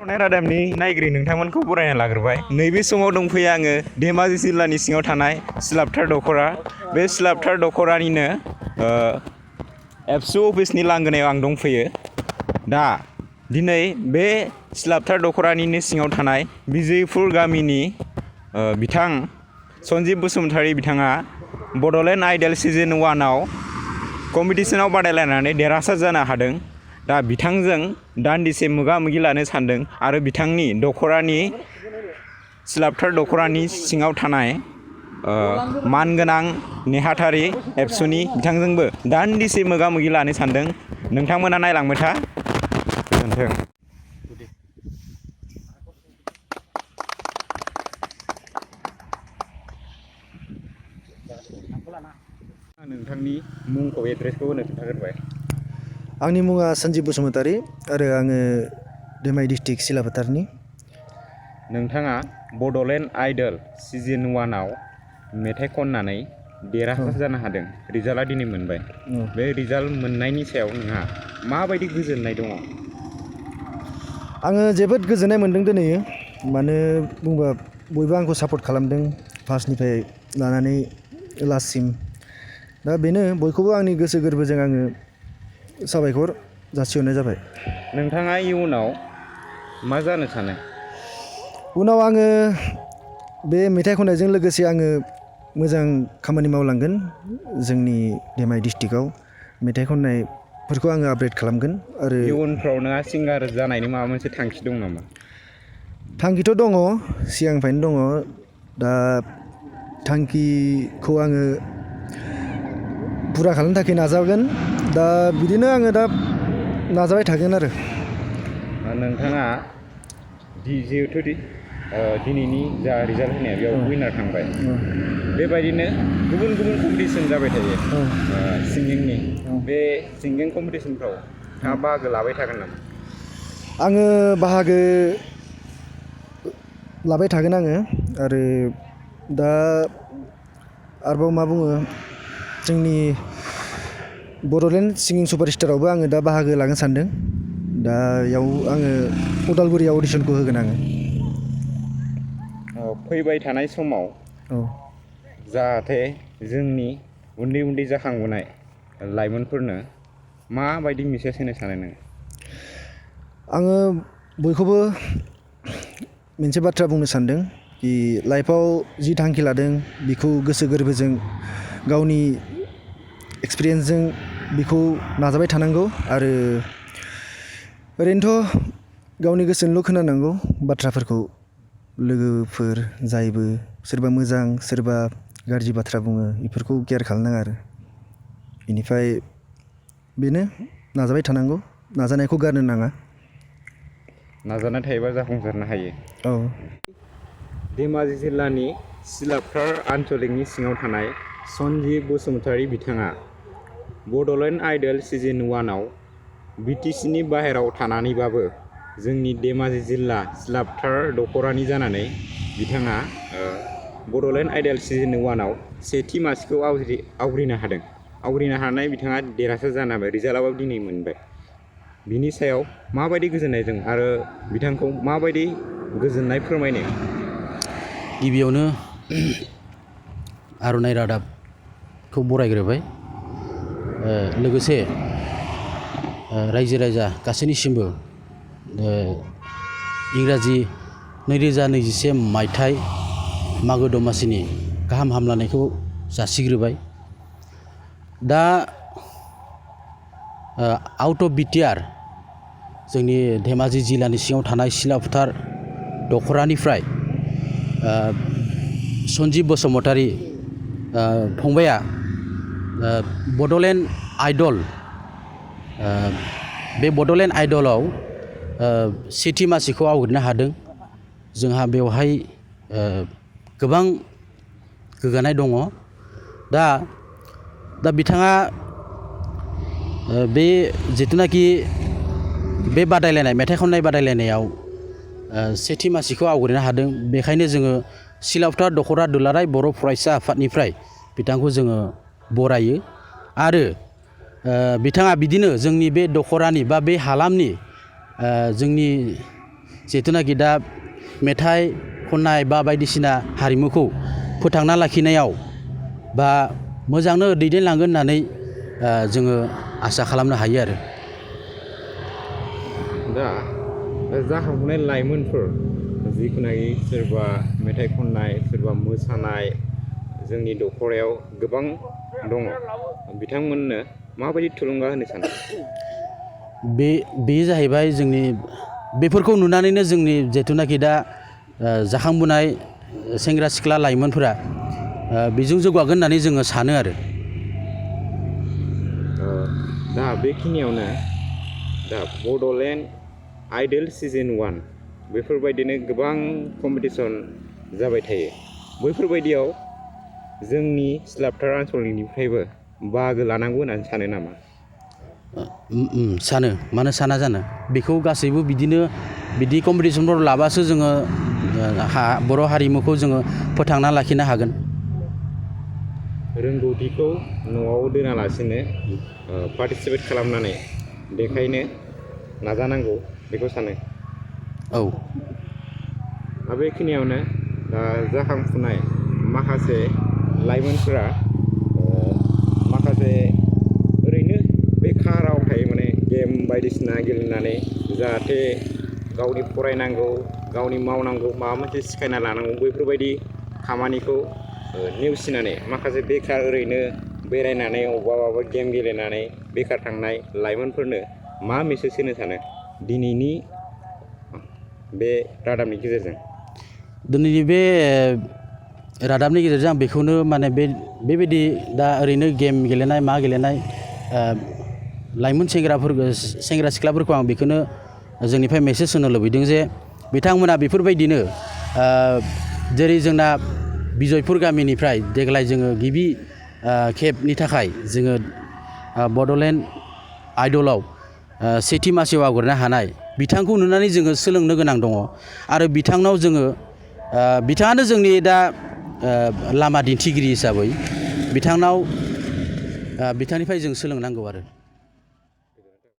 आर'नाइ रादाबनि नायगिरि नोंथांमोनखौ बरायना लाग्रोबाय। नैबे समाव दंफैयो आङो धेमाजि जिल्लानि सिङाव थानाय सिलापथार दख'रा। बे सिलापथार दख'रानिनो एबसु अफिसनि लांगोनायाव आं दंफैयो। दा दिनै बे सिलापथार दख'रानिनो सिङाव थानाय बिजयपुर गामिनि बिथां सन्जिब बसुमतारी बिथाङा बड'लेण्ड आइडल सिजन 1आव कम्पिटिसनाव बादायलायनानै देरहासार जानो हादों। दा बिथांजों दान्दिसे मोगा मोगि लानो सानदों आरो बिथांनि दख'रानि सिलापथार दख'रानि सिङाव थानाय मानगोनां नेहाथारि एबसुनि बिथांजोंबो दान्दिसे मोगा मोगि लानो सानदों। नोंथांमोना नायलांबाय था। गोजोन्थों। नोंथांनि मुंखौ एड्रेसखौ होनो खोन्थाग्रोबाय। आंनि मुङा सन्जिब बसुमतारी आरो आङो धेमाजि डिस्ट्रिक्ट सिलापथारनि। नोंथाङा बड'लेण्ड आइडल सिजन 1आव मेथाइ खननानै देरहासार जानो हादों। रिजाल्टआ दिनै मोनबाय। बे रिजाल्ट मोननायनि सायाव नोंहा माबायदि गोजोननाय दङ? आङो जोबोद गोजोननाय मोन्दों दिनै। मानो बुंबा बयबो आंखौ सापर्ट खालामदों फार्स्टनिफ्राय लानानै लास्टसिम। दा बेनो बयखौबो आंनि गोसो गोरबोजों आङो साबायखर जासिहरनाय जाबाय। नोंथाङा इयुनाव मा जानो सानो? उनाव आङो बे मेथाइ खननायजों लोगोसे आङो मोजां खामानि मावलांगोन। जोंनि धेमाजि डिस्ट्रिक्टआव मेथाइ खननायफोरखौ आङो आपग्रेड खालामगोन। आरो इयुनफ्राव नोंहा सिंगार जानायनि माबा मोनसे थांखि दं नामा? थांखिथ' दङ, सिगांनिफ्रायनो दङ। दा थांखिखौ आङो पुरा खालामनो थाखाय नाजागोन। दा बिदिनो आङो दा नाजाबाय थागोन आरो। नोंथाङा जिहेथु दिनैनि जा रिजाल्ट होनाया बेयाव उइनार थांबाय। बेबायदिनो गुबुन गुबुन कम्पिटिसन जाबाय थायो सिंगिंनि। बे सिंगिं कम्पिटिसनफ्राव नोंथाङा बाहागो लाबाय थागोन नामा? आङो बाहागो लाबाय थागोन आङो। आरो दा आरोबाव मा बुङो, जोंनि बड'लेण्ड सिंगिं सुपारस्टारावबो आङो दा बाहागो लागनो सानदों। दा बेयाव आङो उदालगुरियाव अडिसनखौ होगोन आङो। फैबाय थानाय समाव जाहाथे जोंनि उन्दै उन्दै जाखांबोनाय लाइमोनफोरनो माबायदि मेसेज होनो सानो नोङो? आङो बयखौबो मोनसे बाथ्रा बुंनो सानदों कि लाइफआव जि थांखि लादों बेखौ गोसो गोरबोजों गावनि एक्सपिरियेन्सजों बेखौ नाजाबाय थानांगौ। आरो ओरैनोथ' गावनि गोसोनिल' खोनानांगौ बाथ्राफोरखौ। लोगोफोर जायबो सोरबा मोजां सोरबा गाज्रि बाथ्रा बुङो बेफोरखौ केयार खालामनाङा आरो। बेनिफ्राय बेनो नाजाबाय थानांगौ, नाजानायखौ गारनो नाङा। नाजानाय थायोबा जाफुंसारनो हायो। औ। धेमाजि जिल्लानि सिलापथार आन्चलिकनि सिङाव थानाय सन्जिब बसुमतारी बिथाङा बड'लेण्ड आइडल सिजन 1आव बिटिसिनि बाहेरायाव थानानैबाबो जोंनि धेमाजि जिल्ला सिलापथार दख'रानि जानानै बिथाङा बड'लेण्ड आइडल सिजन 1आव सेथि मासिखौ आवग्रिनो हादों। आवग्रिनो हानाय बिथाङा देरहासार जानो हाबाय। रिजाल्टआबो दिनै मोनबाय। बिनि सायाव माबायदि गोजोननाय दं आरो बिथांखौ माबायदि गोजोननाय फोरमायनो? गिबियावनो आर'नाइ रादाबखौ बरायग्रोबाय। लोगोसे रायजो राजा गासैनिसिमबो इंराजि 2021 मायथाइ मागो दमासिनि गाहाम हामलायनायखौ जासिग्रोबाय। दा आउट अफ बिटिआर जोंनि धेमाजि जिल्लानि सिङाव थानाय सिलापथार दख'रानिफ्राय सन्जिब बसुमतारी फंबाया बड'लेण्ड आइडल बे बड'लेण्ड आइडलाव सेथि मासिखौ आवग्रिनो हादों। जोंहा बेवहाय गोबां गोग्गानाय दङ। दा बिथाङा बे जिथुनाखि बे बादायलायनाय मेथाइ खननाय बादायलायनायाव सेथि मासिखौ आवग्रिनो हादों। बेखायनो जोङो सिलापथार दख'रा दुलाराय बर' फरायसा आफादनिफ्राय बिथांखौ जोङो बरायो। आरो बिथाङा बिदिनो जोंनि बे दख'रानि बा बे हालामनि जोंनि जिहेथुनाखि दा मेथाइ खननाय बा बायदिसिना हारिमुखौ फोथांना लाखिनायाव बा मोजांनो दैदेनलांगोन होननानै जोङो आसा खालामनो हायो आरो। दा जाखांफुनाय लाइमोनफोर जिखुनाखि सोरबा मेथाइ खननाय सोरबा मोसानाय जोंनि दख'रायाव गोबां दङ बिथांमोननो माबायदि थुलुंगा होनो सानो? बे जाहैबाय जोंनि बेफोरखौ नुनानैनो जोंनि जिहेथुनाखि दा जाखांबोनाय सेंग्रा सिख्ला लाइमोनफोरा बेजों जौगागोन होननानै जोङो सानो आरो। दा बेखिनियावनो दा बड'लेण्ड आइडल सिजन 1 बेफोरबायदिनो गोबां कम्पिटिसन जाबाय थायो। बैफोरबायदियाव जोंनि सिलापथार ओनसोलनिफ्रायबो बाहागो लानांगौ होननानै सानो नामा? सानो, मानो साना जानो। बेखौ गासैबो बिदि कम्पिटिसनफोराव लाबासो जोङो बर' हारिमुखौ जोङो फोथांना लाखिनो हागोन। रोंगौथिखौ न'आव दोनालासिनो पार्टिसिपेट खालामनानै देखायनो नाजानांगौ बेखौ सानो। औ। बेखिनियावनो जाखांफुनाय माखासे लाइमोनफोरा माखासे ओरैनो बेखाराव थायो माने गेम बायदिसिना गेलेनानै जाहाथे गावनि फरायनांगौ गावनि मावनांगौ माबा मोनसे सिखायना लानांगौ बैफोरबायदि खामानिखौ नेवसिनानै माखासे बेखार ओरैनो बेरायनानै अबेबा गेम गेलेनानै बेखार थांनाय लाइमोनफोरनो मा मेसेज होनो सानो दिनैनि बे रादाबनि गेजेरजों? दिनैनि बे रादाबनि गेजेरजों आं बेखौनो माने बेबायदि दा ओरैनो गेम गेलेनाय मा गेलेनाय लाइमोन सेंग्रा सिख्लाफोरखौ आं बेखौनो जोंनिफ्राय मेसेज होनो लुबैदों जे बिथांमोना बेफोरबायदिनो जेरै जोंना बिजयपुर गामिनिफ्राय देग्लाय जोङो गिबि खेबनि थाखाय जोङो बड'लेण्ड आइडलाव सेथि मासियाव आवगायनो हानाय बिथांखौ नुनानै जोङो सोलोंनो गोनां दङ आरो बिथांनाव जोङो बिथाङानो जोंनि दा लामा दिन्थिगिरि हिसाबै बिथांनिफ्राय जों सोलोंनांगौ आरो।